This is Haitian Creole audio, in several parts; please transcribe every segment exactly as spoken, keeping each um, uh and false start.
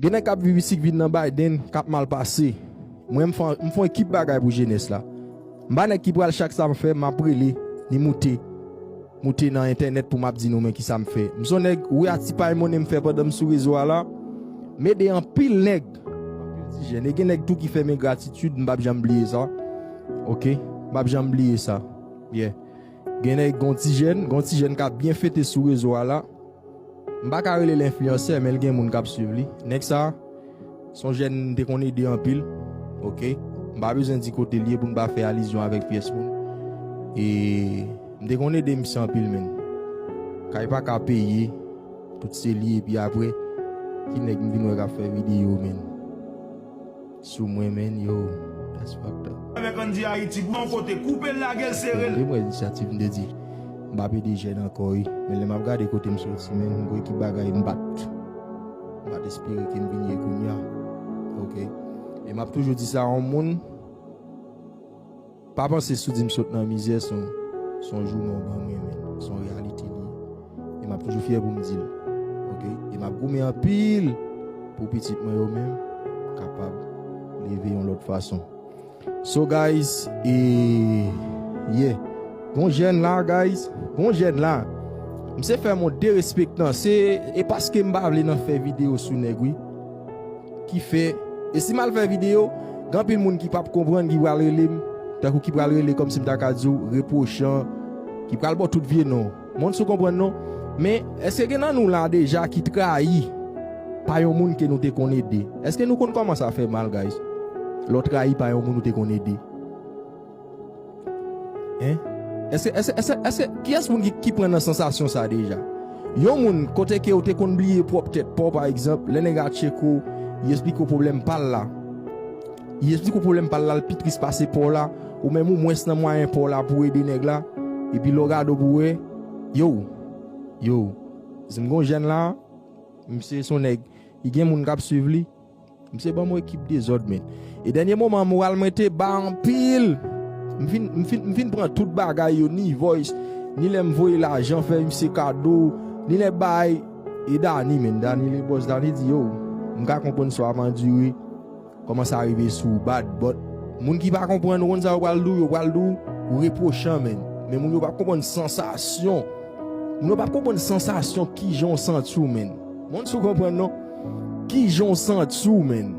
Gen nèg k ap viv isit k vin nan Biden k ap mal pase. Mwen, m fè, m fè yon ekip bagay pou jenès la. M pa nèg ki pral chak sa m fè, m ap rele, ni moute. Moute nan entènèt pou m ap di nou men kisa m fè. M se yon nèg, wi, a ti pay monnen m fè pandan m sou rezo a la. M ede anpil nèg. Anpil ti jèn. E gen nèg tou ki fè m gratitid, m p ap janm bliye sa. Oke? M p ap janm bliye sa. Yeah. Gen nèg, gon ti jèn, gon ti jèn k ap byen fete sou rezo a la. M pa ka rele l enfliyansè, men l gen moun k ap swiv li. Nèg sa, se yon jèn m te konn ede anpil. Oke? M pa bezwen di kote l ye pou n pa fè alizyon avèk pyès moun. E m te konn ede misye anpil, men. Kay pa ka peye, tout se li, epi apre, ki nèg m vin wè k ap fè videyo, men. Sou mwen, men, yo, that's fucked up. Avèk Andy Haiti pou yon kote, koupe l, lage l, sere l. Mwen, inisyativ, m te di, m p ap ede jèn ankò, wi. Men lè m ap gade kote m soti, men, m wè ki bagay m bat. M pa t espere ke m vin ye kounye a. Oke? E m ap toujou di sa, yon moun, pa panse si w di m sot nan mizè, se yon, se yon jouman w ban mwen, men. Se yon reyalite li ye. E m ap toujou fyè pou m di l. Oke? E m ap goumen anpil pou pitit mwen yo menm kapab leve yon lòt fason. So, guys, e, yeah. Gon jèn la, guys. Gon jèn la. Misye fè m yon derespektan. Se, e paske m pa vle nan fè videyo sou nèg, wi. Ki fè, e si m al fè videyo, gen anpil moun ki p ap konprann, ki pral rele m, tankou ki pral rele kòmsi m ta ka di w, repwochan, ki pral ba w tout vye non. Monn si w konprann non. Men, èske gen nan nou la deja ki trayi pa yon moun ke nou te konn ede? Èske nou konn kòman sa fè mal, guys? Lè w trayi pa yon moun ou te konn ede. Hein? Èske, èske, èske, èske, kiyès moun ki, ki pran nan sansasyon sa deja? Yon moun, kote ke ou te konn bliye pwòp tèt pa w, pa egzanp, lè nèg a tcheke w, li eksplike w pwoblèm pa l la. Li eksplike w pwoblèm pa l la, l pi tris pase pa w la, ou menm ou mwens nan mwayen pa w la pou w ede nèg la, epi lè w gade w pou w wè, yo, yo, si m gon jèn la, misye se yon nèg, li gen moun k ap swiv li, misye ban m yon ekip dezòd, men. E dènye moman, moral mwen te ba anpil. M fin, m fin, m fin pran tout bagay yo, ni voice, ni lè m voye lajan, fè misye kado, ni lè bay. E Dani, men, Dani le boss, Dani di, yo, m ka konprann sa w ap andire, kòman sa rive sou w bad, but moun ki pa konprann, ou konn sa yo pral di w, yo pral di w, ou repwochan, men. Men moun yo p ap konprann sansasyon. Moun yo p ap konprann sansasyon, kijan w santi w, men. Monn si w konprann non. Kijan w santi w, men.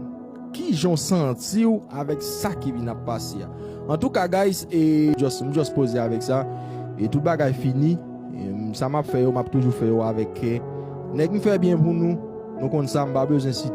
Kijan w santi w avèk sa ki vin ap pase a. Antouka, guys, e just, m just poze avèk sa. E tout bagay fini. E, m, sa m ap fè yo, m ap toujou fè yo avèk kè. Nèg m fè byen pou nou, nou konn sa, m pa bezwen site